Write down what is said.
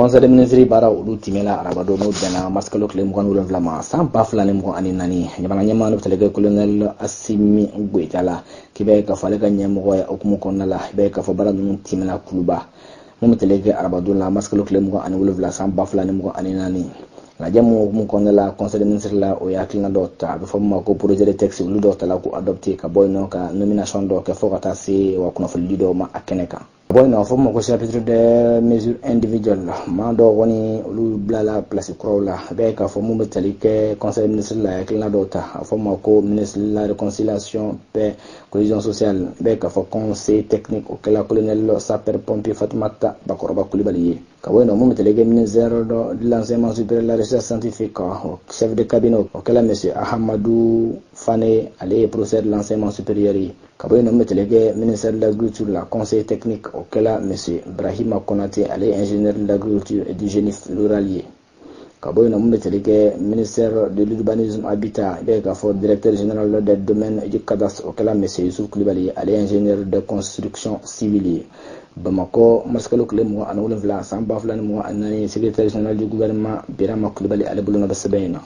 Conseil des ministres baara olu timɛla arabadon, n'o bɛnna marisikalo tile 27 ma san 2024. Jamana ɲɛmaa, n'o bɛ tali kɛ colonel Asimi Goyita la, k'i bɛ k'a fɔ ale ka ɲɛmɔgɔ hukumu kɔnɔna la, i bɛ k'a fɔ baara ninnu timɛla Kuluba, mun bɛ tali kɛ arabadon la, marisikalo tile 27 san 2024. Lajɛ mun hukumu kɔnɔna la, conseil des ministres la, o ye hakilina dɔw ta, a bɛ fɔ min ma ko projet de texte, olu dɔw tala k'u adopté, ka bɔ yen nɔ ka nomination dɔw kɛ, fo ka taa se wa kunnafonidi dɔw ma a kɛnɛ kan. Bɔ yen nɔ, a fɔ ma ko chapitre des mesures individuelles, maa dɔw kɔni olu bilala place kuraw la. A bɛ k'a fɔ mun bɛ tali kɛ conseil des ministres la, hakilina dɔw ta, a fɔ ma ko ministre de la Réconciliation, Paix, Cohésion sociale, i bɛ k'a fɔ conseil technique, o kɛla colonel sapeur pompier Fatumata Bakɔrɔba Kulibali ye. Ka bɔ yen nɔ, mun bɛ tali kɛ ministère de l'Enseignement supérieur, la Recherche scientifique, chef de cabinet, o kɛla monsieur Ahamadou Fane, ale ye professeur de l'enseignement supérieur ye. Ka bɔ yen nɔ, mun bɛ tali kɛ ministère de l'Agriculture la, conseil technique, o kɛla monsieur Brahima Konate, ale ye ingénieur de l'agriculture et du génie rural ye. Ka bɔ yen nɔ, mun bɛ tali kɛ ministère de l'Urbanisme, Habitat, i bɛ k'a fɔ directeur général des Domaines du Cadastre, o kɛla monsieur Youssouf Kulibali, ale ye ingénieur de construction civile ye. Bamakɔ, marisikalo tile 27 san 2024, secrétaire général du gouvernement Birama Kulibali, ale bolonɔ bɛ sɛbɛn in na.